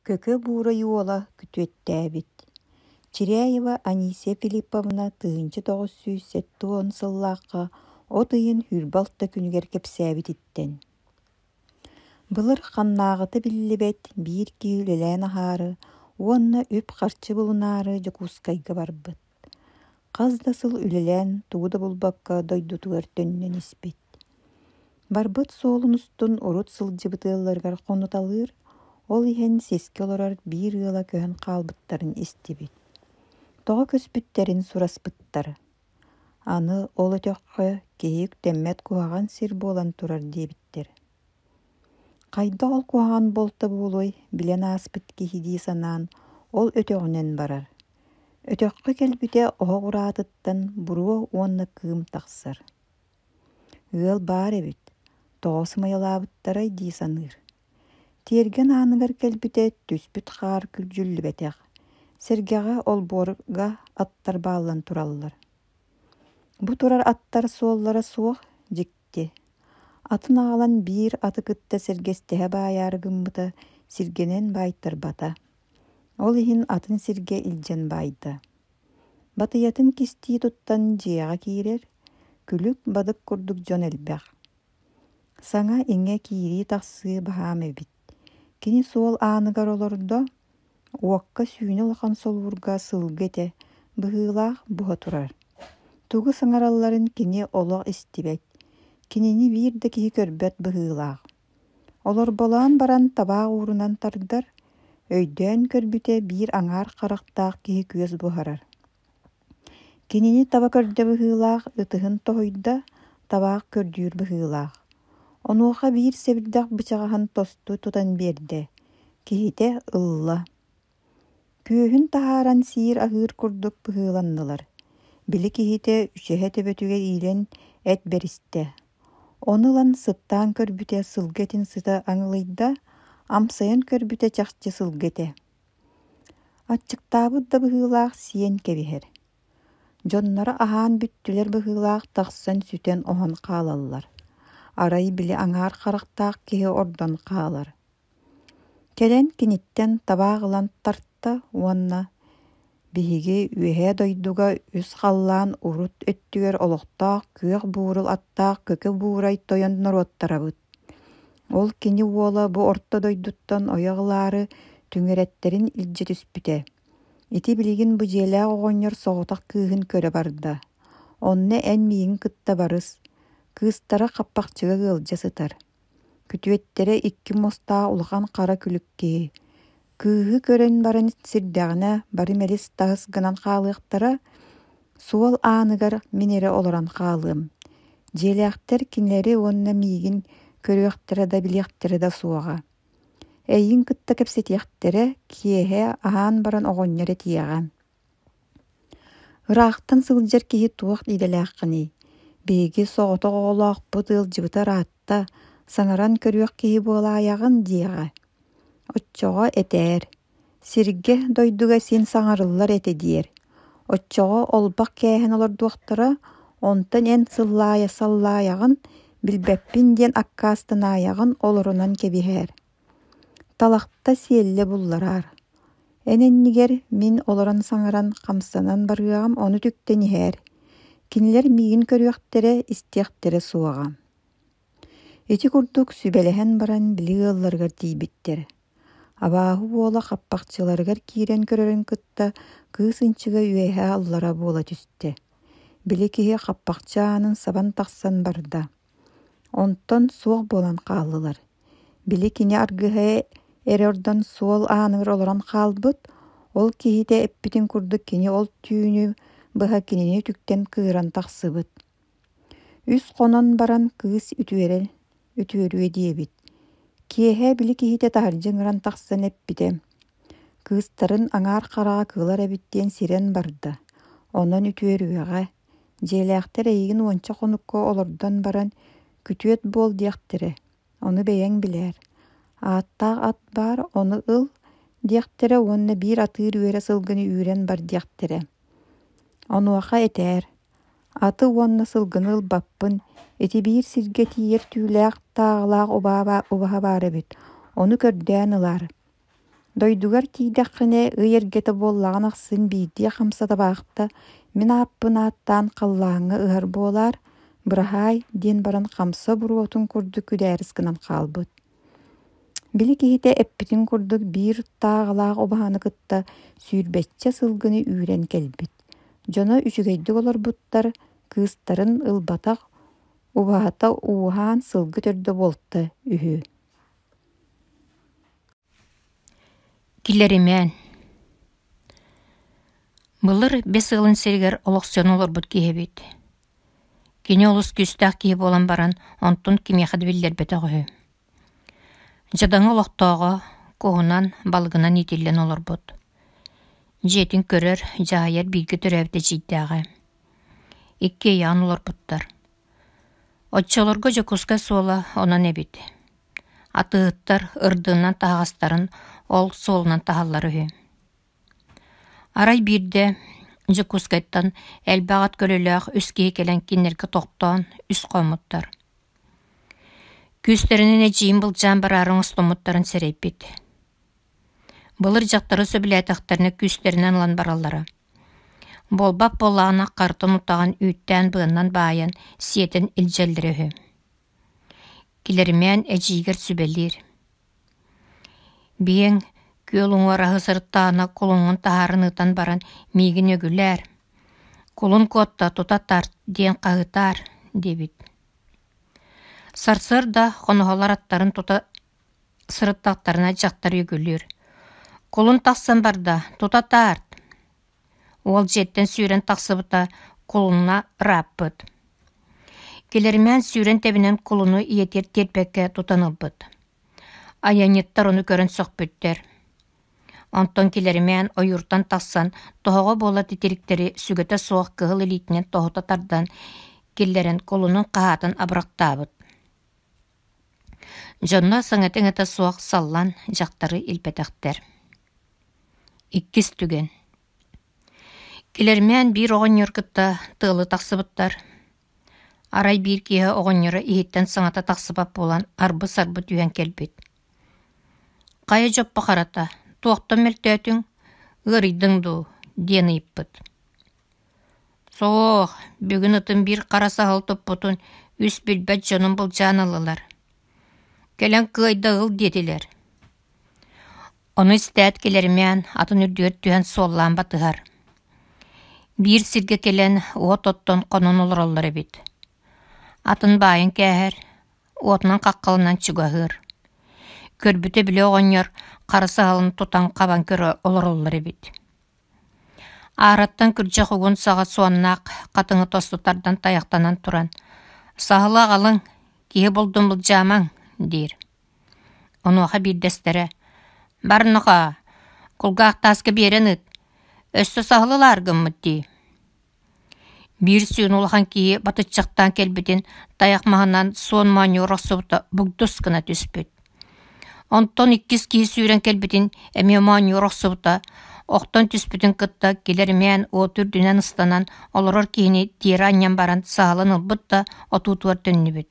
Көкө Буурай уола күтүөттээбит Чиряева Анисия Филипповна 1970 сыллаахха от ыйын 26 күнүгэр кэпсээбититтэн Былыр ханнааҕыта биллибэт биир киһи үлэлээн аһаары уонна үп-харчы булунаары Дьокуускайга барбыт. Хас да сыл үлэлээн тугу да булбакка дойдутугар төннөн испит. Барбыт суолун устун урут сылдьыбыт ыалларыгар хонуталыыр, ол иһэн сискэ олорор биир ыала көһөн хаалбыттарын истибит. Тоҕо көспүттэрин сураспыттар. Аны ол өтөххө киһи үктэммэт куһаҕан сир буолан турар диэбиттэр. Хайдах ол куһаҕан буолта буолуой, билэн ааспыт киһи дии санаан, ол өтөҕүнэн барар. Өтөххө кэлбитэ оһох ураатыттан буруо уонна кыым тахсар. Ыал баар эбит, тоҕо сымыйалаабыттарай дии саныыр. Тиэргэн ааныгар кэлбитэ түспүт хаар күрдьүллүбэтэх, сэргэҕэ олбуорга аттар бааллан тураллар. Бу турар аттар суоллара суох, дьикти. Атын аҕалан биир аты кытта сэргэстэһэ баайаары гыммыта сиргэнэн баайтарбата. Ол иһин атын сиргэ илдьэн баайда. Батыйатын кистии туттан дьиэҕэ киирэр, күлүк-бадык курдук дьон элбэх. Саҥа-иҥэ киирии-тахсыы баһаам эбит. Кини суол ааныгар олордо, уокка сүүнэ улахан солуурга сылгы этэ, быһыылаах буһа турар. Тугу саҥаралларын кини олох истибэт, кинини биир да киһи көрбөт быһыылаах. Олорболоон баран табаах уурунан тардар, өйдөөн көрбүтэ биир аҥаар харахтаах киһи күөс буһарар. Кинини таба көрдө быһыылаах, ытыһын тоһуйда, табаах көрдүүр быһыылаах. Онуоха биир сэбирдэх бычаҕаһын тосту тутан биэрдэ, киһитэ ылла. Күөһүн таһааран сиир-аһыыр курдук быһыыланнылар. Били киһитэ үчэһэ төбөтүгэр иилэн эт бэристэ. Ону ылан сыттаан көрбүтэ сылгы этин сыта аҥылыйда, амсайан көрбүтэ чахчы сылгы этэ. Аччыктаабыт да быһыылаах сиэн кэбиһэр. Дьонноро аһаан бүттүлэр быһыылаах тахсан сүтэн-оһон хаалаллар. Арай били аҥаар харахтаах киһи ордон хаалар. Кэлэн киниттэн табаах ылан тарта уонна «Биһиги Үөһээ дойдуга үс халлаан урут өттүгэр олохтоох күөх буурул аттаах Көкө Буурай тойон норуоттарабыт. Ол кини уола бу орто дойдуттан ойох ылаары түҥэрэттэрин илдьэ түспүтэ. Ити билигин бу дьиэлээх оҕонньор соҕотох кыыһын көрө барда. Онно эн миигин кытта барыс, кыыстара хаппахчыга ыалдьа сытар. Күтүөттэрэ икки муостаах улахан хара күлүк киһи. Кыыһы көрөн баран сирдэҕинэ бары мэлис-таһыс гынан хаалыахтара, суол ааныгар мин эрэ олорон хаалыам. Дьиэлээхтэр кинилэри уонна миигин көрүөхтэрэ да билиэхтэрэ да суоҕа. Эйигин кытта кэпсэтиэхтэрэ, киэһэ аһаан баран оҕонньор этиэҕэ. Ыраахтан сылдьар киһи туох идэлээххиний? Биһиги соҕотох оҕолоохпут ыалдьыбыта ыраатта, саҥаран көрүөх киһи буолаайаҕын диэҕэ. Оччоҕо этээр, сиргэ, дойдуга син саҥарыллар этэ диэр. Оччоҕо олбох кээһэн олордуохтара, онтон эн сыллаайа саллаайаҕын, билбэппин диэн аккаастанаайаҕын олорунан кэбиһээр. Талахта сиэллэ буллараар Эн иннигэр мин олорон саҥаран, хамсанан барыаҕым, ону үтүктэн иһээр. Кинилэр миигин көрүөхтэрэ, истиэхтэрэ суоҕа Ити курдук сүбэлэһэн баран били ыалларыгар тиийбиттэр. Абааһы уола хаппахчыларыгар киирэн көрөрүн кытта кыыс ынчыга үөһээ-аллара буола түстэ. Били киһи хаппахчы аанын сабан тахсан барда. Онтон суох буолан хааллылар. Били кини аргыһа эрэ ордон суол ааныгар олорон хаалбыт, ол киһитэ эппитин курдук кини ол түүнү быһа кинини үтүктэн кыыран тахсыбыт. Үс хонон баран кыыс үтүөрэн үтүөрүө диэбит. Киэһэ били киһитэ таһырдьа ыҥыран тахсан эппитэ: «Кыыстарын аҥаар хараҕа кыылар эбит диэн сирэн барда, онон үтүөрүөҕэ, Дьиэлээхтэр эйигин уонча хонукка олордон баран күтүөт буол диэхтэрэ, ону бэйэҥ билээр. Ааттаах ат баар, ону ыл диэхтэрэ уонна биир атыыр үөрэ сылгыны үүрэн бар диэхтэрэ. Онуоха этээр: аты уонна сылгыны ылбаппын, ити биир сиргэ тиийэр түүлээх тааҕылаах убаһа баар эбит, ону көрдөөн ылаар. Дойдугар тиийдэххинэ ый эргэтэ буоллаҕын ахсын биирдии хамса табаахта мин ааппын ааттаан халлааҥҥа ыһар буолаар, быраһаай диэн баран хамса буруотун курдук күдээрис гынан хаалбыт. Били киһитэ эппитин курдук биир тааҕалаах убаһаны кытта сүүрбэччэ сылгыны үүрэн кэлбит. Дьоно үчүгэйдик олорбуттар, кыыстарын ылбатах, убаһата ууһаан сылгы төрдө буолта үһү. Килэримээн Былыр бэс ыалын сиригэр олохсуйан олорбут киһи эбит. Кини олус күүстээх киһи буолан баран, онтун кимиэхэ да биллэрбэтэх үһү. Дьадаҥы олохтооҕо куһунан, балыгынан иитиллэн олорбут. Дьиэтин көрөр, дьаһайар бииргэ төрөөбүт эдьиийдээҕэ. Икки ыйаан олорбуттар. Оччолорго Дьокуускай суола онон эбит. Атыыһыттар ырдыынан таһаҕастарын ол суолунан таһаллар үһү. Арай биирдэ Дьокуускайтан элбэх ат көлөлөөх үс киһи кэлэн кинилэргэ тохтоон үс хоммуттар. Күүстэринэн эдьиийин былдьаан бараары оҥостуммуттарын сэрэйбит. Былыр дьахтары сөбүлээтэхтэринэ күүстэринэн ылан бараллара. Буолбат буоллаҕына харытын утаҕын үүттээн быаннан баайан сиэтэн илдьэллэрэ үһү. Килэримээн эдьиийигэр сүбэлиир: «Биэҥ күөл уҥуор аһыы сырыттаҕына кулуҥҥун таһааран ыытан баран миигин үөгүлээр, кулун куотта тута тарт диэн хаһыытаар» диэбит. Сарсыарда хоноһолор аттарын тута сырыттахтарына дьахтар үөгүлүүр: «Кулун тахсан барда, тута таарт» Уол дьиэттэн сүүрэн тахсыбыта кулуна ырааппыт. Килэрмээн сүүрэн тэбинэн кулуну ийэтигэр тиэрпэккэ тутан ылбыт. Айанньыттар ону көрөн сөхпүттэр. Онтон Килэрмээн ойууртан тахсан тоһоҕо буола титириктэри сүгэтэ суох кыһыл илиитинэн тоһута тардан киллэрэн кулунун хаһаатын абырахтаабыт. Дьонно саҥата-иҥэтэ суох саллан дьахтары илпэтэхтэр. Иккис түгэн. Килэрмээн биир оҕонньор кытта тыалы тахсыбыттар. Арай биир киһи оҕонньоро иһиттэн саҥата тахсыбат буолан арбы-сарбы түһэн кэлбит. «Хайа дьоппо харата, туохтан мөлтөөтүҥ, ыарыйдыҥ дуу?» диэн ыйыппыт. Суох, бүгүн ытым биир хара саһыл туппутун үс билбэт дьонум былдьаан ыллылар. Кэлэн кыайда ыл диэтилэр. Ону истээт килэримээн атын үрдүгэр түһэн суоллаан батыһар. Биир сиргэ кэлэн уот оттон хонон олороллор эбит. Атын баайын кээһэр, уотунан хаххаланан чугаһыыр. Көрбүтэ били оҕонньор хара саһылын тутан хабан көрө олороллор эбит. Аараттан күрдьэх угун саҕа суоннаах хатыҥы тосту тардан тайахтанан туран: «Саһылы аҕалыҥ, киһи булдун былдьаамаҥ» диир. Онуоха биирдэстэрэ: «Бар нохоо, кулгаах тааска биэрэн ыыт, өссө саһылы ылаар гыммыт дии» Биир сүүн улахан киһи батыччахтаан кэлбитин тайах маһынан суон моонньугар охсубута бугдус гына түспүт. Онтон иккис киһи сүүрэн кэлбитин эмиэ моонньугар охсубута, охтон түспүтүн кытта килэрмээн уот үрдүнэн ыстанан олорор киһини тиэрэ анньан баран саһылын ылбыт да отуутугар төннүбүт.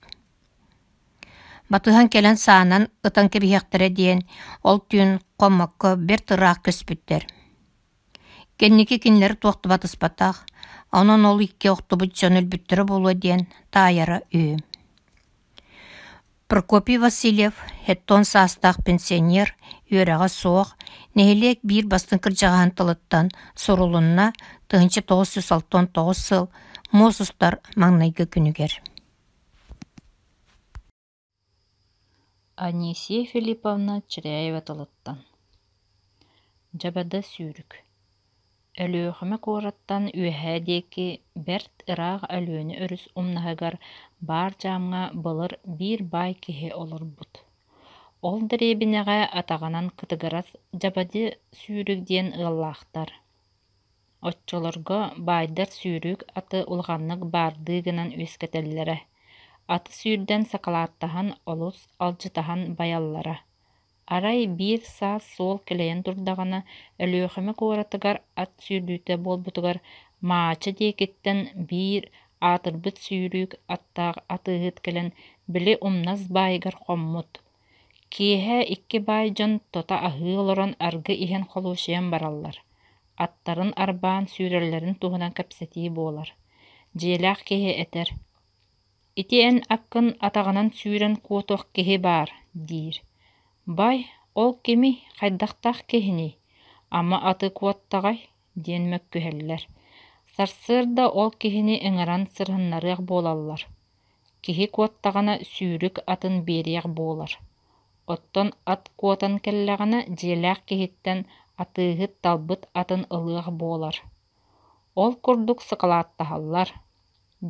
Батыһан кэлэн саанан ытан кэбиһиэхтэрэ диэн ол түүн хоммокко бэрт ыраах көспүттэр. Кэнники кинилэри туох да батыспатах, онон ол икки охтубут дьон өлбүттэрэ буолуо диэн таайара үһү. Прокопий Васильев, хеттон саастаах пенсионер, үөрэҕэ суох, нэһилиэк биир бастыҥ кырдьаҕаһын тылыттан сурулунна 1969 сыл муус устар маҥнайгы күнүгэр. Анисия Филипповна Чиряева тылыттан Дьабада сүүрүк Өлүөхүмэ куораттан үөһээ диэки бэрт ыраах Өлүөнэ өрүс умнаһыгар баар дьаамҥа былыр биир баай киһи олорбут. Ол дэриэбинэҕэ атаҕынан кытыгырас Дьабадьы сүүрүк диэн ыаллаахтар. Оччолорго баайдар сүүрүк аты улаханнык баардыы гынан үөскэтэллэрэ, аты сүүрдэн сакалааттаһан олус алдьатаһан байаллара. Арай биир саас суол кэлэйэн турдаҕына, Өлүөхүмэ куоратыгар ат сүүрдүүтэ буолбутугар Маача диэкиттэн биир аатырбыт сүүрүүк аттаах атыыһыт кэлэн били умнас баайыгар хоммут. Киэһэ икки баай дьон тото аһыы олорон аргы иһэн холуочуйан бараллар, аттарын арбаан сүүрэллэрин туһунан кэпсэтии буолар. Дьиэлээх киһи этэр: «Ити эн аккын атаҕынан сүүрэн куотуох киһи баар» диир. «Бай, ол кимий, хайдахтаах киһиний, ама аты куоттаҕай?» диэн мөккүһэллэр. Сарсыарда ол киһини ыҥыран сырыһыннарыах буолаллар. Киһи куоттаҕына сүүрүк атын биэриэх буолар. Оттон ат куотан кэллэҕинэ дьиэлээх киһиттэн атыыһыт талбыт атын ылыах буолар. Ол курдук сакалааттаһаллар.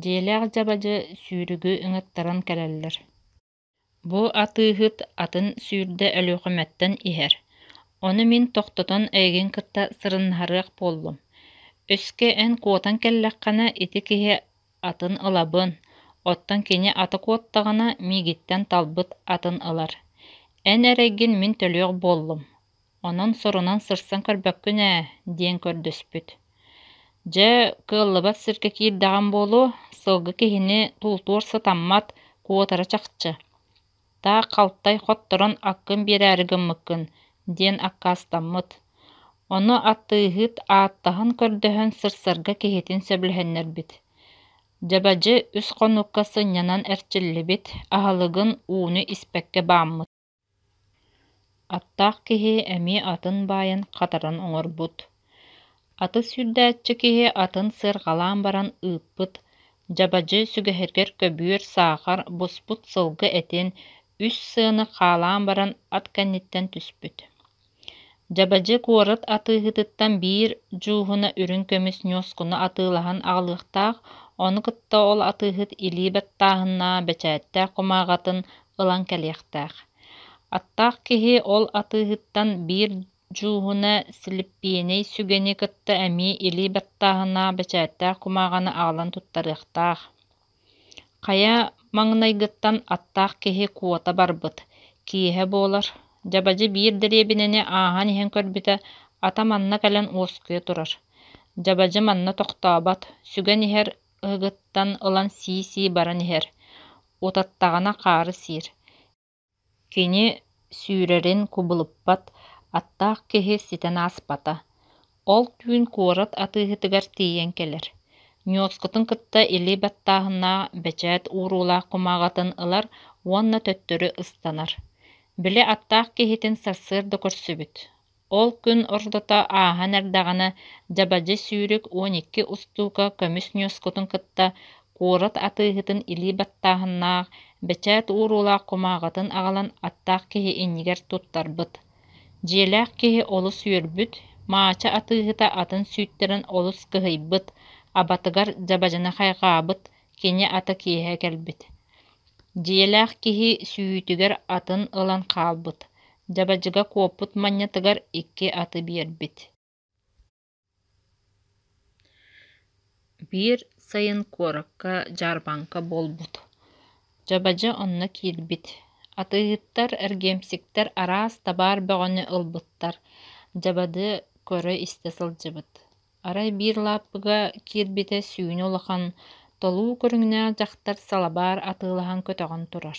Дьиэлээх дьабадьы сүүрүгү ыҥыттаран кэлэллэр. Бу атыыһыт атын сүүрдэ Өлүөхүмэттэн иһэр, ону мин тохтотон эйигин кытта сырыннаһарыах буоллум. Өскө эн куотан кэллэххинэ ити киһи атын ылабын, оттон кини ата куоттаҕына миигиттэн талбыт атын ылар. Эн эрэйгин мин төлүөх буоллум, онон сорунан сырсан көрбөккүн ээ диэн көрдөспүт. Дьэ, кыаллыбат сиргэ киирдэҕим буолуо, сылгы киһини тулутуор сатаммат, куотара чахчы. Таах халтай хотторон аккын биэрээри гыммыккын диэн аккаастаммыт. Ону атыыһыт ааттаһан көрдөһөн сырсарга киһитин сөбүлэһиннэрбит. Дьабадьы үс хонукка сынньанан эрчиллибит, аһылыгын ууну испэккэ бааммыт. Аттаах киһи эмиэ атын баайан хатаран оҥорбут. Аты сүүрдээччи киһи атын сыарҕалаан баран ыыппыт, дьабадьы сүгэһэргэр көбүөр, саахар, буспут сылгы этин, үс сыаны хаалаан баран ат кэнниттэн түспүт. Дьабадьы куорат атыыһытыттан биир дьууһуна үрүҥ көмүс ньуоскуну атыылаһан аҕалыахтаах, ону кытта ол атыыһыт илии баттааһыннаах бэчээттээх кумааҕытын ылан кэлиэхтээх. Аттаах киһи ол атыыһыттан биир дьууһуна силиппиэнэй сүгэни кытта эмиэ илии баттааһыннаах бэчээттээх кумааҕыны аҕалан туттарыахтаах. Хайа маҥнайгыттан аттаах киһи куота барбыт, киэһэ буолар, Дьабадьы биир дэриэбинэни ааһан иһэн көрбүтэ, ата манна кэлэн уоскуйа турар. Дьабадьы манна тохтообот, сүгэн иһэр ыһыгыттан ылан сии-сии баран иһэр, утаттаҕына хаары сиир. Кини сүүрэрин кубулуппат, аттаах киһи ситэн ааспата. Ол түүн куорат атыыһытыгар тиийэн кэлэр. Ньуоскутун кытта илии баттааһыннаах бэчээт ууруулаах кумааҕытын ылар уонна төттөрү ыстанар. Били аттаах киһитин сарсыарда көрсүбүт. Ол күн ортото ааһан эрдэҕинэ Дьабадьы сүүрүк 12 устуука көмүс ньуоскутун кытта куорат атыыһытын илии баттааһыннаах, бэчээт ууруулаах кумааҕытын аҕалан аттаах киһи иннигэр туттарбыт. Дьиэлээх киһи олус үөрбүт, Маача атыыһыта атын сүүттэрэн олус кыһыйбыт, абатыгар Дьабадьыны хайҕаабыт, кини ата киэһэ кэлбит. Дьиэлээх киһи сүүйүүтүгэр атын ылан хаалбыт, Дьабадьыга куоппут манньатыгар икки аты биэрбит. Биир сайын куоракка дьаарбаҥка буолбут. Дьабадьы онно киирбит. Атыыһыттар, эргиэмсиктэр араас табаар бөҕөнү ылбыттар. Дьабады көрө-истэ сылдьыбыт. Арай биир лааппыга киирбитэ сүүнэ улахан, толуу көрүҥнээх дьахтар салабаар атыылаһан көтөҕөн турар.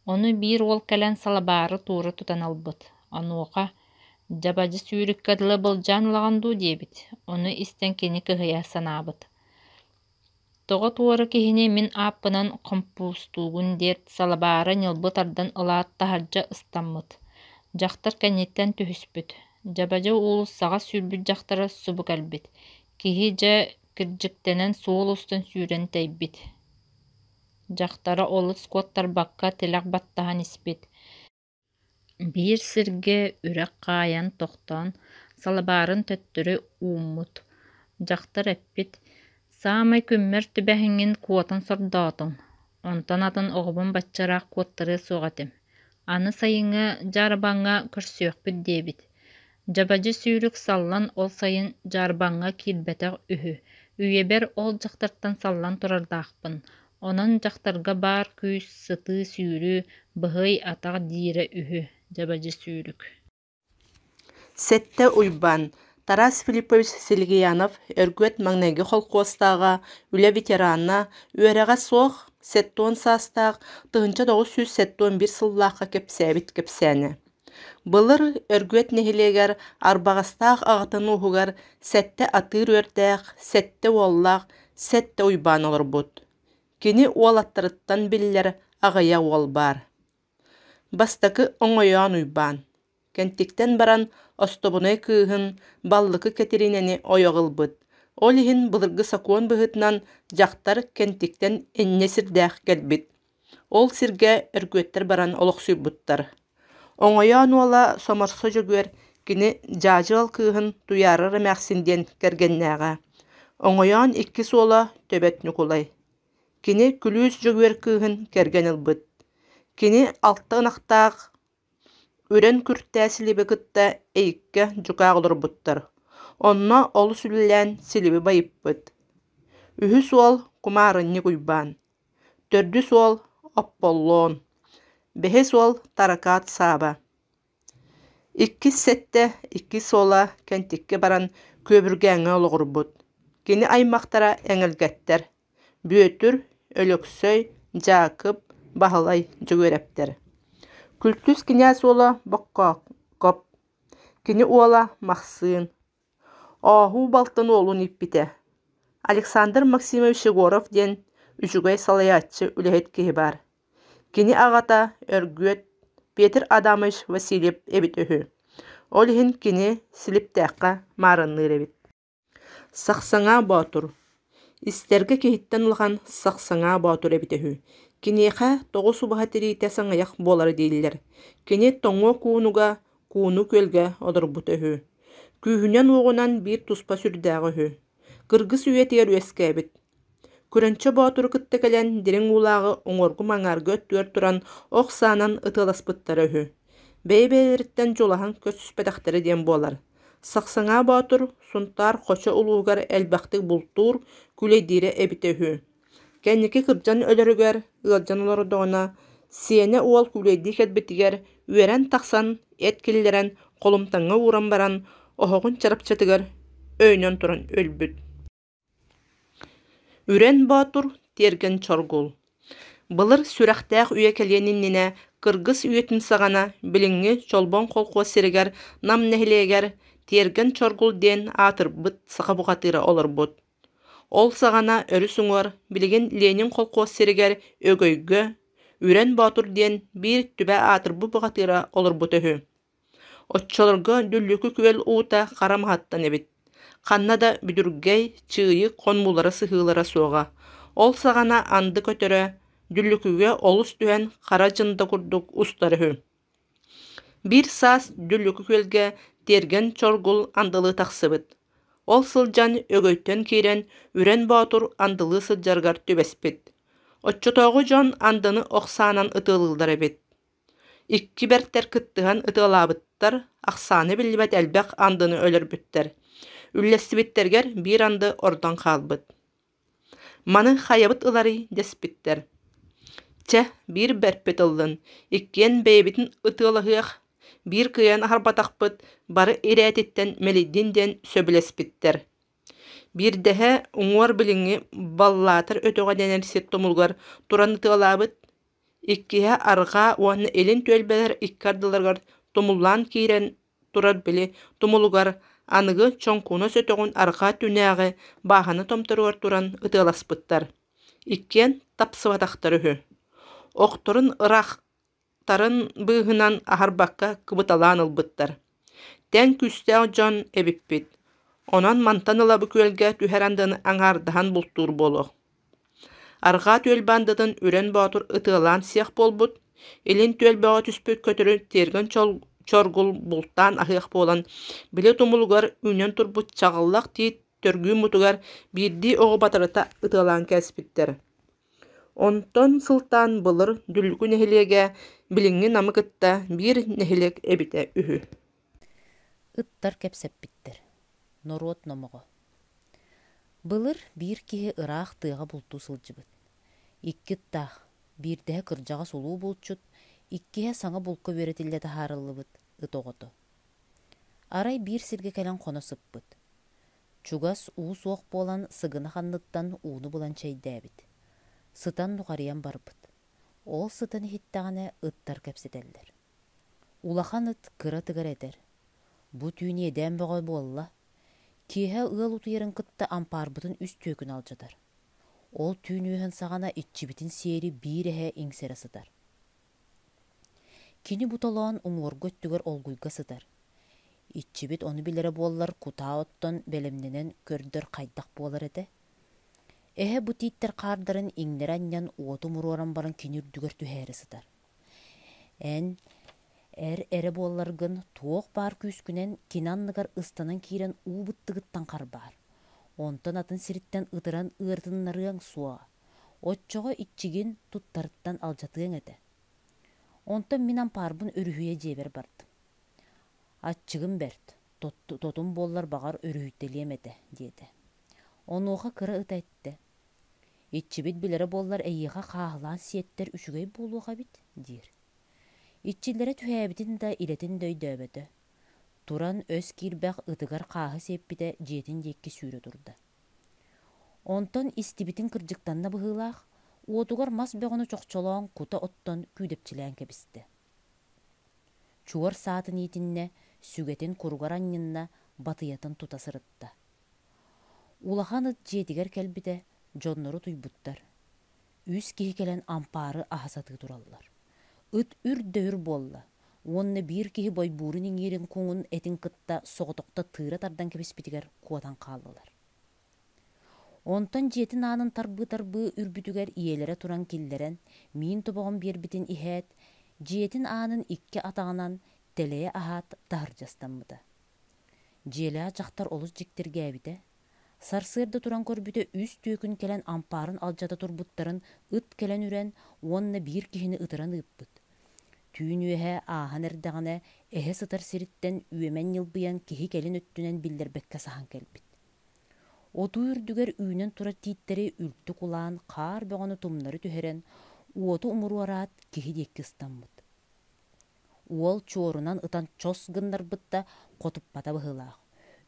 Ону биир уол кэлэн салабаары туура тутан ылбыт. Онуоха «Дьабадьы сүүрүккэ дылы былдьаан ылаҕын дуу» диэбит. Ону истэн кини кыһыйа санаабыт. «Тоҕо туора киһини мин ааппынан хомпуустуугун» диэт салабаары ньылбы тардан ылаат таһырдьа ыстаммыт. Дьахтар кэнниттэн түһүспүт. Дьабадьы уулуссаҕа сүүрбүт дьахтара субу кэлбит. Киһи дьэ кирдьиктэнэн суол устун сүүрэн тэйбит. Дьахтара олус куоттарбакка тилэх баттаһан испит. Биир сиргэ үрэх хаайан тохтоон, салабаарын төттөрү ууммут. Дьахтар эппит: «Саамай күммэр түбэһэҥҥин куотан сордоотуҥ, онтон атын оҕобун бачча ыраах куоттарыа суох этим. Аны сайыҥҥы дьаарбаҥҥа көрсүөхпүт» диэбит. Дьабадьы сүүрүк саллан ол сайын дьаарбаҥҥа киирбэтэх үһү. Үйэбэр ол дьахтартан саллан турардаахпын. Онон дьахтарга баар күүс сытыы сүүрүү, быһый атах диирэ үһү, Дьабадьы сүүрүк. Сэттэ Уйбаан, Тарас Филиппович Силигиянов Өргүөт маҥнайгы холкуостааҕа, үлэ ветерана, үөрэҕэ суох. 70 саастаах, 1971 сыллаахха кэпсээбит кэпсээнэ. Былыр Өргүөт нэһилиэгэр Арбаҕастаах аҕатын ууһугар сэттэ атыыр үөрдээх, сэттэ уоллаах, сэттэ Уйбаан олорбут. Кини уолаттарыттан биллэр аҕыйах уол баар. Бастакы Оҥойоон Уйбаан Кэнтиктэн баран остобунай кыыһын Баллыкы Кэтириинэни ойох ылбыт. Ол иһин былыргы сокуон быһыытынан дьахтар Кэнтиктэн инньэ сирдээх кэлбит. Ол сиргэ Өргүөттэр баран олохсуйбуттар. Оҥойоон уола Соморсо Дьөгүөр кини Дьаадьыал кыыһын Туйаарар эмээхсин диэн кэргэннээҕэ. Оҥойоон иккис уола Төбөт Ньукулай. Кини Күлүүс Дьөгүөр кыыһын кэргэн ылбыт. Кини алта ынахтаах Үрэн күртээ Силиби кытта Эйиккэ дьукаах олорбуттар. Онно олус үлэлээн Силиби байыппыт. Үһүс уол Кумаарынньык Уйбаан, төрдүс уол Опполлоон, бэһис уол Таракаат Сааба. Иккис сэттэ, иккис уола Кэнтиккэ баран Күөбүргээҥҥэ олоҕурбут. Кини аймахтара эҥэлгэттэр Бүөтүр, Өлөксөй, Дьаакып, Баһылай Дьөгүөрэптэр. Күлтүс кинээс уола Боккоокоп, кини уола Махсыын, Ооһуу балтын уолун ииппитэ. Александр Максимович Егоров диэн үчүгэй салайааччы үлэһит киһи баар. Кини аҕата Өргүөт Петр Адамович Васильев эбит үһү. Ол иһин кини Силиптээххэ маарынныыр эбит. Сахсаҥаа Боотур Истэргэ киһиттэн улахан Сахсаҥаа Боотур эбитэ үһү. Киниэхэ тоҕус убаһа тириитэ саҥыйах буолара дииллэр. Кини тоҥуо куунуга Кууну күөлгэ олорбута үһү. Күүһүнэн-уоҕунан биир туспа сүрдээҕэ үһү. Кыргыс үйэтигэр үөскээбит. Күрэнчэ Боотуру кытта кэлэн дириҥ уулааҕы уҥуоргу-маҥааргы өттүгэр туран ох саанан ытыаласпыттара үһү. Бэйэ-бэйэлэриттэн дьулаһан көрсүспэтэхтэрэ диэн буолар. Сахсаҥаа Боотур Сунтаар Хочо улууһугар элбэхтик бултуур, күлэйдиирэ эбитэ үһү. Кэнники кырдьан өлөрүгэр, ыалдьан олордоҕуна, сиэнэ уол күүлэйдии кэлбитигэр үөрэн тахсан эт киллэрэн холумтаҥҥа ууран баран оһоҕун чарапчытыгар өйөнөн туран өлбүт. Үрэн Боотур Тиэргэн Чоргул Былыр сүрэхтээх үйэ кэлиэн иннинэ кыргыс үйэтин саҕана билиҥҥи Чолбон колхуос сиригэр Нам нэһилиэгэр Тиэргэн Чоргул диэн аатырбыт саха бухатыыра олорбут. Ол саҕана өрүс уҥуор билигин Ленин колхуос сиригэр Өгөйгө Үрэн Боотур диэн биир түбэ аатырбыт бухатыыра олорбута үһү. Оччолорго Дүллүкү күөл уута хара маһыттан эбит, ханна да бүдүргэй, чыыйык хонуулара-сыһыылара суоҕа. Ол саҕана анды көтөрө Дүллүкүгэ олус түһэн хара дьында курдук устар үһү. Биир саас Дүллүкү күөлгэ Тиэргэн Чоргул андылыы тахсыбыт. Ол сылдьан Өгөйтөн киирэн Үрэн Боотур андылыы сылдьарыгар түбэспит. Оччотооҕу дьон андыны ох саанан ытыалыыллар эбит. Икки бэртэр кыттыһан ытыалаабыттар, ахсаана биллибэт элбэх андыны өлөрбүттэр. Үллэстибиттэригэр биир анды ордон хаалбыт. «Маны хайабыт ыларый?» дэспиттэр. «Чэ, биир бэрпит ыллын, иккиэн бэйэбитин ытыалаһыах, биир кыайан аһарбатахпыт бары ирээтиттэн мэлийдин» диэн сөбүлэспиттэр. Биирдэһэ уҥуор билиҥҥи Баллаатар өтөҕө дэнэр сир тумулугар туран ытыалаабыт, Иккиһэ арҕаа уонна илин түөлбэлэр икки ардыларыгар тумуллаан киирэн турар били тумулугар аныгы Чоҥкунас өтөҕүн арҕаа түнээҕи бааһына томторугар туран ытыаласпыттар. Иккиэн тапсыбатахтар үһү. Охторун ыраахтарын быыһынан аһарбакка кыбыталаан ылбыттар. Тэҥ күүстээх дьон эбиппит, онон мантан ыла бу күөлгэ түһэр андыны аҥаардаһан бултуур буолуох. Арҕаа түөлбэ андытын Үрэн Боотур ытыалаан сиэх буолбут, илин түөлбэҕэ түспүт көтөрү тиэргэн чоргул бултаан аһыах буолан, били тумулугар үүнэн турбут чаҕыллах тиит төргүү мутугар биирдии оҕо батарыта ытыалаан кээспиттэр. Онтон сылтаан былыр Дүллүкү нэһилиэгэ билиҥҥи Намы кытта биир нэһилиэк эбитэ үһү. Ыттар кэпсэппиттэр. Норуот номоҕо. Былыр биир киһи ыраах тыаҕа бултуу сылдьыбыт. Икки ыттаах, биирдэһэ кырдьаҕас улуу булчут, иккиһэ саҥа булка үөрэтиллэ таһаарыллыбыт ыт оҕото. Арай биир сиргэ кэлэн хоно сыппыт. Чугас уу суох буолан сыгынах анныттан ууну булан чэйдээбит. Сытан нухарыйан барбыт. Ол сытан иһиттэҕинэ ыттар кэпсэтэллэр. Улахан ыт кыра ытыгар этэр: «Бу түүн иэдээн бөҕө буолла. Киэһэ ыал утуйарын кытта ампаарбытын үс түөкүн алдьатар. Ол түүн үөһүн саҕана иччибитин сиэри биир эһэ иҥсэрэ сытар. Кини бу толоон уҥуоргу өттүгэр олгуйга сытар. Иччибит ону билэрэ буоллар кутаа оттон бэлэмнэнэн көрдөр хайдах буолар этэ? Эһэ бу тииттэр хаардарын иҥнэри анньан уоту умуруоран баран кини үрдүгэр түһээри сытар. Эн эр эрэ буолларгын туох баар күүскүнэн кини анныгар ыстанан киирэн уу быттыгыттан харбаар. Онтон атын сириттэн ытыран ыарытыннарыаҥ суоҕа. Оччоҕо иччигин туттарыттан алдьатыаҥ этэ. Онтон мин ампаарбын өрүһүйэ дьиэбэр бардым. Аччыгым бэрт, тотум буоллар баҕар өрүһүйтэлиэм этэ, диэтэ. Онуоха кыра ыта эттэ: Иччибит билэрэ буоллар эйиэхэ хааһылаан сиэттэр үчүгэй буолуох эбит, диир. Иччилэрэ түһээбитин да, илэтин да өйдөөбөтө. Туран өс киирбэх ытыгар хааһы сиэппитэ дьиэтин диэки сүүрэ турда. Онтон истибитин кырдьыктанна быһыылаах, уотугар мас бөҕөнү чохчолоон кута оттон күүдэпчилээн кэбистэ. Чуор саатын иитиннэ, сүгэтин куругар анньынна, батыйатын тута сырытта. Улахан ыт дьиэтигэр кэлбитэ, дьоннору утуйбуттар. Үс киһи кэлэн ампаары аһа сатыы тураллар. Ыт үр да үр буолла уонна биир киһи бойбуурун иҥиирин куҥун этин кытта соҕотохто тыыра тардан кэбиспитигэр куотан хааллылар. Онтон дьиэтин аанын тарбыы-тарбыы үрбүтүгэр ийэлэрэ туран киллэрэн, миин тобоҕун биэрбитин иһээт, дьиэтин аанын икки атаҕынан тэлэйэ аһаат таһырдьа ыстаммыта. Дьиэлээх дьахтар олус дьиктиргээбитэ. Сарсыарда туран көрбүтэ үс түөкүн кэлэн ампаарын алдьата турбуттарын ыт кэлэн үрэн уонна биир киһини ытыран ыыппыт. Түүн үөһэ ааһан эрдэҕинэ эһэ сытар сириттэн үөмэн ньылбыйан киһи кэлин өттүнэн биллэрбэккэ саһан кэлбит. Отуу үрдүгэр үүнэн турар тииттэри үлтү кулаан хаар бөҕөнү тумнары түһэрэн, уоту умуруораат киһи диэки ыстаммыт. Уол чуорунан ытан чос гыннарбыт да, хотуппата быһыылаах.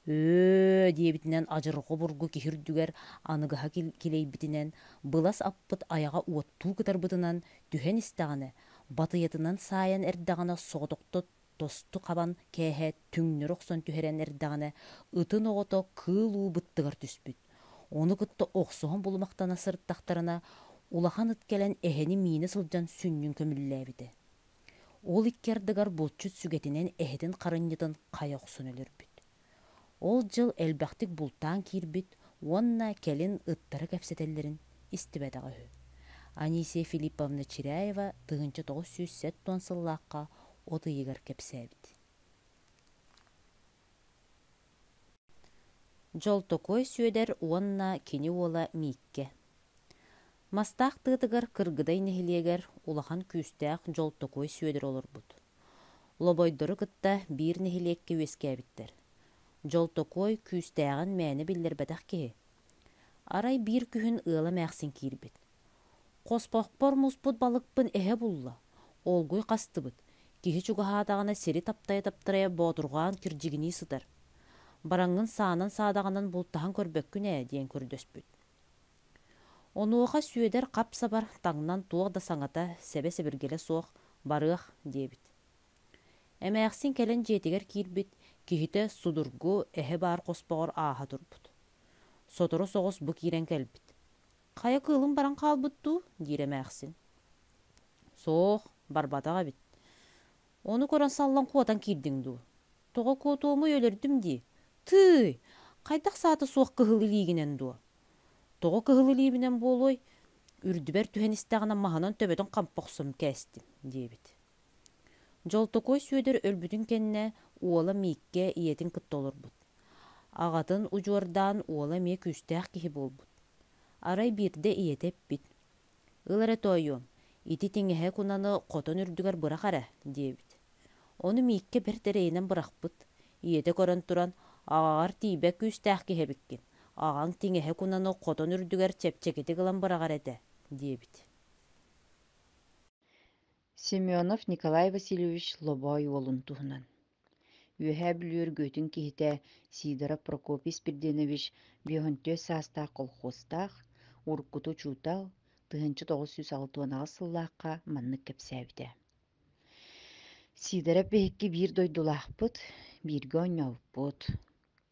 «Өө» диэбитинэн адьырҕа обургу киһи үрдүгэр аныгыһа килэйбитинэн, былас аппыт айаҕа уоттуу кытарбытынан түһэн истэҕинэ, батыйатынан саайан эрдэҕинэ соҕотохто тосту хабан кээһээт түҥнэри охсон түһэрэн эрдэҕинэ, ытын оҕото кыыл уу быттыгар түспүт. Ону кытта охсуһан булумахтана сырыттахтарына, улахан ыт кэлэн эһэни миинэ сылдьан сүнньүн көмүллээбитэ. Ол икки ардыгар булчут сүгэтинэн эһэтин харынньытын хайа охсон өлөрбүт. Ол дьыл элбэхтик бултаан киирбит уонна кэлин ыттара кэпсэтэллэрин истибэтэҕэ үһү. Анисия Филипповна Чиряева 1970 сыллаахха от ыйыгар кэпсээбит. Дьолтокуой Сүөдэр уонна кини уола Мииккэ Мастаах тыатыгар Кыргыдай нэһилиэгэр улахан күүстээх Дьолтокуой Сүөдэр олорбут. Лобойдору кытта биир нэһилиэккэ үөскээбиттэр. Дьолтокуой күүстээҕин мээнэ биллэрбэтэх киһи. Арай биир күһүн ыала эмээхсин киирбит. Хоспохпор муспут балыкпын эһэ булла, олгуй хастыбыт, киһи чугаһаатаҕына сири таптайа-таптайа боотурҕаан кирдьигинии сытар. Бараҥҥын саанан-саадаҕынан бултаһан көрбөккүн ээ диэн көрдөспүт. Онуоха Сүөдэр хап-сабар таҥнан туох да саҥата, сэбэ-сэбиргэлэ суох «барыах» диэбит. Эмээхсин кэлэн дьиэтигэр киирбит, киһитэ судургу эһэ баар хоспоҕор ааһа турбут. Сотору соҕус бу киирэн кэлбит. «Хайа кыылым баран хаалбыт дуу?» диир эмээхсин. «Суох, барбатах эбит. Ону көрөн саллан куотан киирдиҥ дуу? Тоҕо куотуомуй өлөрдүм дии? Тыый, хайдах саата суох кыһыл илиигинэн дуо? Тоҕо кыһыл илиибинэн буолуой? Үрдүбэр түһэн истэҕинэ маһынан төбөтүн хампа охсон кээстим, диэбит. Дьолтокуой Сүөдэр өлбүтүн кэннэ уола Мииккэ ийэтин кытта олорбут. Аҕатын удьуордаан уола эмиэ күүстээх киһи буолбут. Арай биирдэ ийэтэ эппит: «Ыл эрэ тоойуом, ити тиҥэһэ кунаны хотон үрдүгэр бырах эрэ» диэбит. Ону Мииккэ бэрт эрэйинэн бырахпыт. Ийэтэ көрөн туран, «Аҕаҕар тиийбэт күүстээх киһи эбиккин, аҕаҥ тиҥэһэ кунаны хотон үрдүгэр чэпчэкитик ылан быраҕар этэ» диэбит. Семенов Николай Васильевич Лобоой уолун туһунан. Үөһээ Бүлүү Өргүөтүн киһитэ Сидоров Прокопий Спирдинович 54 саастаах колхуостаах, уруккута учуутал, 1968 сыллаахха маннык кэпсээбитэ: Сидоров биһикки биир дойдулаахпыт, бииргэ оонньообуппут.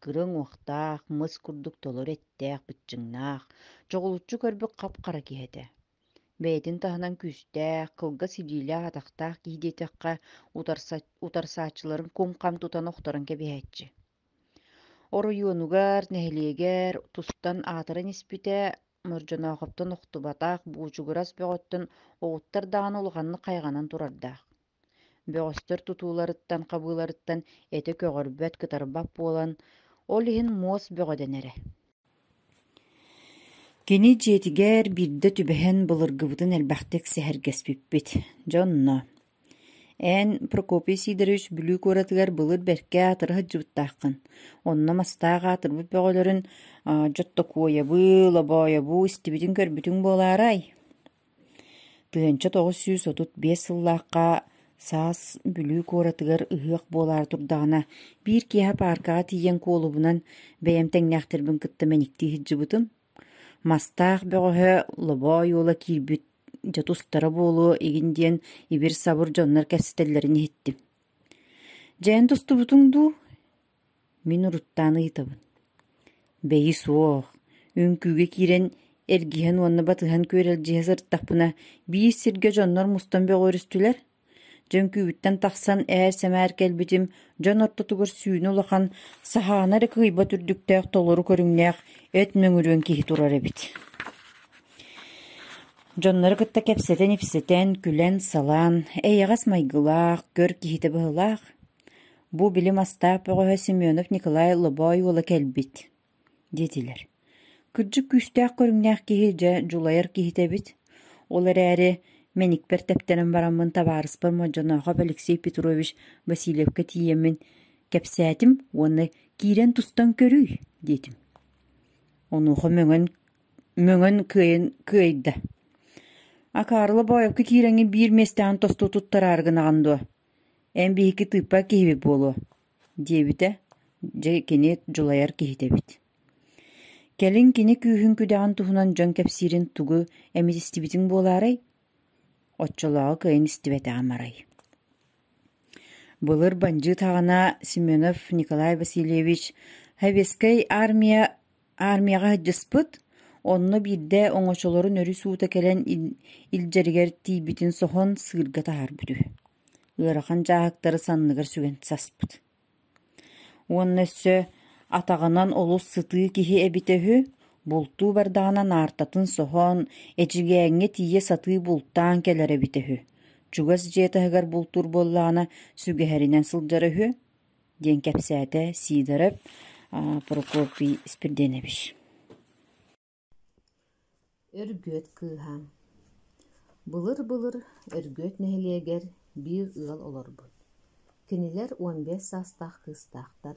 Кыра уҥуохтаах, мыс курдук толору эттээх, быччыҥнаах, чоҕулуччу көрбүт хап-хара киһи этэ. Бэйэтин таһынан күүстээх, кылгас илиилээх-атахтаах киһи диэтэххэ, утарсааччыларын кум-хам тутан охторон кэбиһээччи. Оройуонугар, нэһилиэгэр тустан аатыран испитэ, Мордьоноохоптон охтубатах, буучугурас бөҕөттөн оҕуттар даҕаны улаханнык хайҕанан турардаах. Бөҕөстөр тутууларыттан, хабыыларыттан этэ көҕөрбөт, кытарбат буолан, ол иһин муос бөҕө дэнэрэ. Кини дьиэтигэр биирдэ түбэһэн былыргыбытын элбэхтик сэһэргэспиппит. Дьэ онно Эн, Прокопий Сидорович, Бүлүү куоратыгар былыр бэркэ аатыра сылдьыбыттааххын. Онно мастаах аатырбыт бөҕөлөрүн Дьоттокуойабыы, Лобоойобуу истибитиҥ көрбүтүҥ буолаарай? 1935 сыллаахха саас Бүлүү куоратыгар ыһыах буолаары турдаҕына, биир киэһэ пааркаҕа тиийэн куолубунан бэйэм тэҥнээхтэрбин кытта мэниктии сылдьыбытым. Мастаах бөҕөһө Лобоой уола киирбит дьэ тустара буолуо игин диэн ибир-сабыр дьоннор кэпсэтэллэрин иһиттим. Дьэ эн тустубутуҥ дуу? Мин уруттаан ыйытабын. Бэйи суох, үҥкүүгэ киирэн эргиһэн уонна батыһан күөрэлдьиһэ сырыттахпына, биир сиргэ дьоннор мустан бөҕүөрүстүлэр. Дьэ үҥкүүбүттэн тахсан ээр-сэмээр кэлбитим, дьон ортотугар сүүнэ улахан, саһаана эрэ кыайбат үрдүктээх толору көрүҥнээх эт мөҥүрүөн киһи турар эбит. Дьоннору кытта кэпсэтэн-ипсэтэн, күлэн-салан, эйэҕэс майгылаах, көр киһитэ быһыылаах. Бу били мастаах бөҕөһө Семенов Николай Лобоой уола кэлбит диэтилэр. Кырдьык күүстээх көрүҥнээх киһи дьэ дьулайар киһитэ эбит. Ол эрээри мэникпэр тэптэрэн бараммын табаарыспар Модьоноохоп Алексей Петрович Васильевка тиийэммин кэпсээтим уонна киирэн тустан көрүүй диэтим. Онуоха мөҥөн мөҥөн кыайан кыайда. Акаарыла Боевка киирэҥҥин биир миэстэҕин тосту туттараары гынаҕын дуо? Эн биһиги тыыппат киһибит буолуо, диэбитэ, дьэ кини дьулайар киһитэ эбит. Кэлин кини күүһүн-күдэҕин туһунан дьон кэпсиирин тугу эмит истибитиҥ буолаарай? Оччолооҕу кыайан истибэтэҕим арай. Былыр бандьыыт аҕана Семенов Николай Васильевич Советскай армия Армияҕа сылдьыспыт, онно биирдэ оҥочолорун өрүс уута кэлэн илдьэригэр тиийбитин соһон сыырга таһаарбыт үһү. Ыарахан дьааһыктары санныгар сүгэн саспыт. Уонна өссө атаҕынан олус сытыы киһи эбитэ үһү, бултуу бардаҕына наартатын соһон, Эдьигээҥҥэ тиийэ сатыы бултаан кэлэр эбитэ үһү. Чугас дьиэ таһыгар бултуур буоллаҕына сүгэһэринэн сылдьара үһү диэн кэпсээтэ Сидоров Прокопий Спирденович. Өргүөт кыыһа Былыр-былыр Өргүөт нэһилиэгэр биир ыал олорбут. Кинилэр 15 саастаах кыыстаахтар.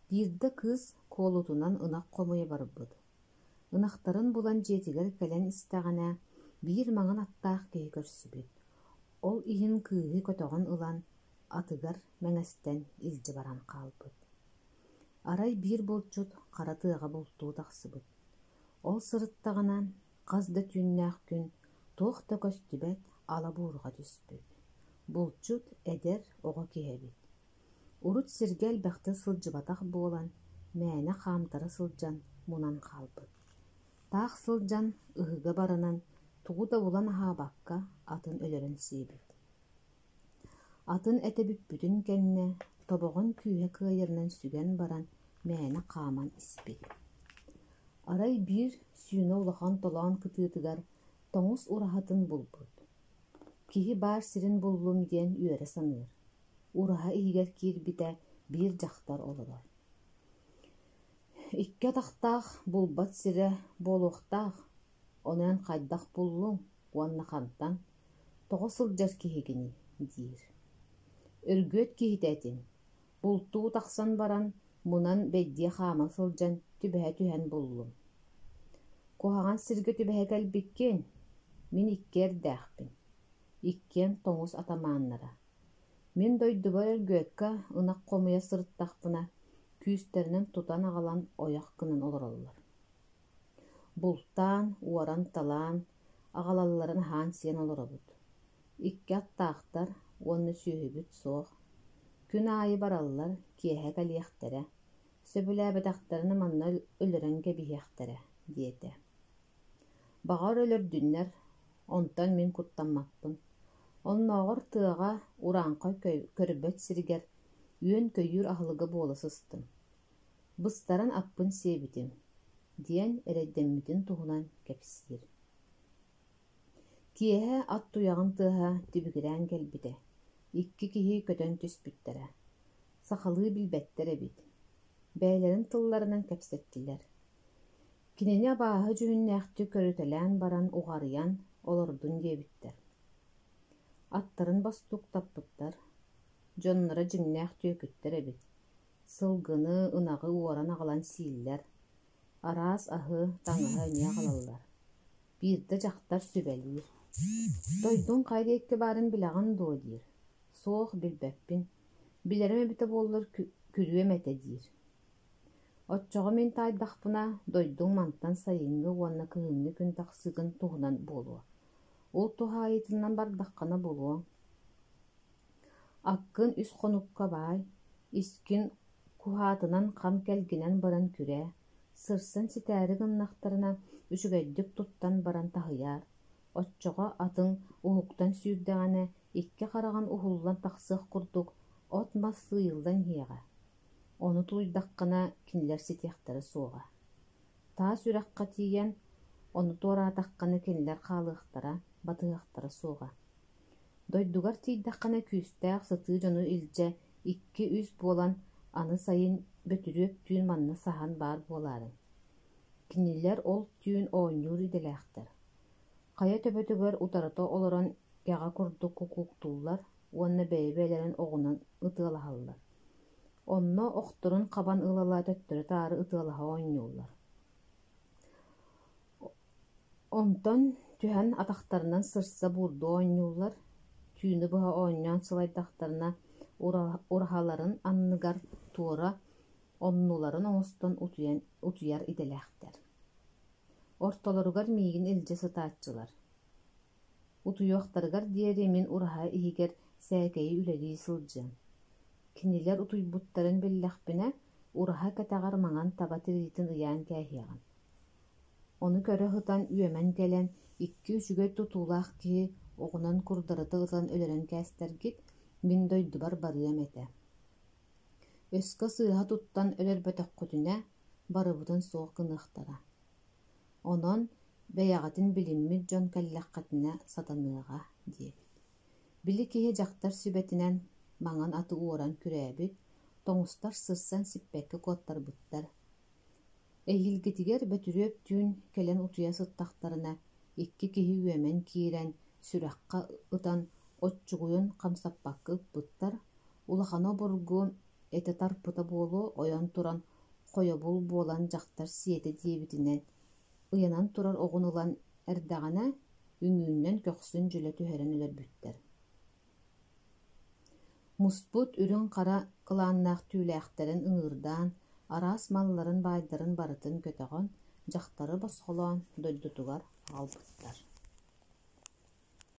Биирдэ кыыс куолутунан ынах хомуйа барбыт. Ынахтарын булан дьиэтигэр кэлэн истэҕинэ, биир маҥан аттаах киһи көрсүбүт. Ол иһин кыыһы көтөҕөн ылан, атыгар мэҥэстэн илдьэ баран хаалбыт. Арай биир булчут хара тыаҕа бултуу тахсыбыт. Ол сырыттаҕына, хас да түүннээх күн туох да көстүбэт ала буурҕа түспүт. Булчут эдэр оҕо киһи эбит. Урут сиргэ элбэхтик сылдьыбатах буолан, мээнэ хаамтара сылдьан мунан хаалбыт. Таах сылдьан ыһыга баранан тугу да булан аһаабакка атын өлөрөн сиэбит. Атын этэ бүппүтүн кэннэ, тобоҕун күүһэ кыайарынан сүгэн баран мээнэ хааман испит. Арай биир сүүнэ улахан толоон кытыытыгар тоҥус ураһатын булбут. Киһи баар сирин буллум диэн үөрэ саныыр. Ураһа иһигэр киирбитэ биир дьахтар олорор. Икки атахтаах булбат сирэ буолуохтаах, ону эн хайдах буллуҥ уонна хантан, тоҕо сылдьар киһигиний диир. Өргүөт киһитэ этим, бултуу тахсан баран мунан бэйдиэ хаама сылдьан түбэһэ түһэн буллум. Куһаҕан сиргэ түбэһэ кэлбиккин, мин икки эрдээхпин, иккиэн тоҥус атамааннара. Мин дойдубар Өргүөккэ ынах хомуйа сырыттахпына, күүстэринэн тутан аҕалан ойох гынан олороллор. Бултаан, уоран-талаан, Аҕалалларын аһаан-сиэн олоробут. Икки аттаахтар уонна сүөһүбүт суох. Күн аайы бараллар, киэһэ кэлиэхтэрэ. Сөбүлээбэтэхтэринэ манна өлөрөн кэбиһиэхтэрэ, диэтэ. Баҕар өлөрдүннэр, онтон мин куттаммаппын. Оннооҕор тыаҕа урааҥхай көрбөт сиригэр үөн-көйүүр аһылыга буола сыстым. Быстаран аппын сиэбитим, диэн эрэйдэммитин туһунан кэпсиир. Киэһэ ат туйаҕын тыаһа тибигирээн кэлбитэ, икки киһи көтөн түспүттэрэ. Сахалыы билбэттэр эбит. Бэйэлэрин тылларынан кэпсэттилэр. Кинини абааһы дьүһүннээхтик көрүтэлээн баран уҕарыйан олордун диэбиттэр. Аттарын бостууктаппыттар, дьонноро дьиҥнээх түөкүттэр эбит. Сылгыны, ынаҕы уоран аҕалан сииллэр, араас аһы, таҥаһы эмиэ аҕалаллар. Биирдэ дьахтар сүбэлиир: «Дойдуҥ хайа диэки баарын билэҕин дуо?» диир. «Суох, билбэппин. Билэрим эбитэ буоллар күрүөм этэ» диир. Оччоҕо мин таайдахпына, дойдуҥ мантан сайыҥҥы уонна кыһыҥҥы күн тахсыытын туһунан буолуо. Ол туһаайыытынан бардаххына булуоҥ. Аккын үс хонукка баай, искин куһаатынан хам кэлгинэн баран күрээ, сырсан ситээри гыннахтарына үчүгэйдик туттан баран таһыйаар, оччоҕо атыҥ уһуктан сүүрдэҕинэ икки хараҕын уһуллан тахсыах курдук от-мас сыыйыллан иһиэҕэ. Ону тулуйдаххына кинилэр ситиэхтэрэ суоҕа. Таас үрэххэ тиийэн, ону туораатаххына кинилэр хаалыахтара, батыһыахтара суоҕа. Дойдугар тиийдэххинэ күүстээх сытыы дьону илдьэ икки-үс буолан аны сайын Бөтүрүөп түүн манна саһан баар буолаарыҥ. Кинилэр ол түүн оонньуур идэлээхтэр. Хайа төбөтүгэр утарыта олорон кэҕэ курдук кукууктууллар уонна бэйэ-бэйэлэрин оҕунан ытыалаһаллар. Онно охторун хабан ыла-ыла төттөрү-таары ытыалаһа оонньууллар. Онтон түһэн атахтарынан сырса буурдуу оонньууллар, түүнү быһа оонньоон сылайдахтарына ураһаларын анныгар туора оннуларын оҥостон утуйан утуйар идэлээхтэр. Ортолоругар миигин илдьэ сытааччылар. Утуйуохтарыгар диэри мин ураһа иһигэр сээкэйи үлэлии сылдьыам. Кинилэр утуйбуттарын биллэхпинэ, ураһа кэтэҕэр маҥан таба тириитин ыйаан кээһиэҕим. Ону көрө сытан үөмэн кэлэн, икки үчүгэй тутуулаах киһи оҕунан курдарыта ытан өлөрөн кээстэргит, мин дойдубар барыам этэ. Өскө сыыһа туттан өлөрбөтөххүтүнэ, барыбытын суох гыныахтара. Онон бэйэҕитин билиммит дьон кэллэххитинэ сатаныаҕа диэбит. Били киһи дьахтар сүбэтинэн маҥан аты уоран күрээбит, тоҥустар сырсан сиппэккэ куоттарбыттар. Эһиилгитигэр Бөтүрүөп түүн кэлэн утуйа сыттахтарына, икки киһи үөмэн киирэн, сүрэххэ ытан оччугуйун хамсаппакка ыппыттар, улахана обургу этэ тарпыта буолуо ойон туран хойобул буолан дьахтар сиэтэ диэбитинэн ыйанан турар оҕун ылан эрдэҕинэ, үҥүүннэн көхсүн дьөлө түһэрэн өлөрбүттэр. Муспут үрүҥ-хара кылааннаах түүлээхтэрин ыҥыырдаан, араас малларын-баайдарын барытын көтөҕөн, дьахтары босхолоон дойдутугар аҕалбыттар.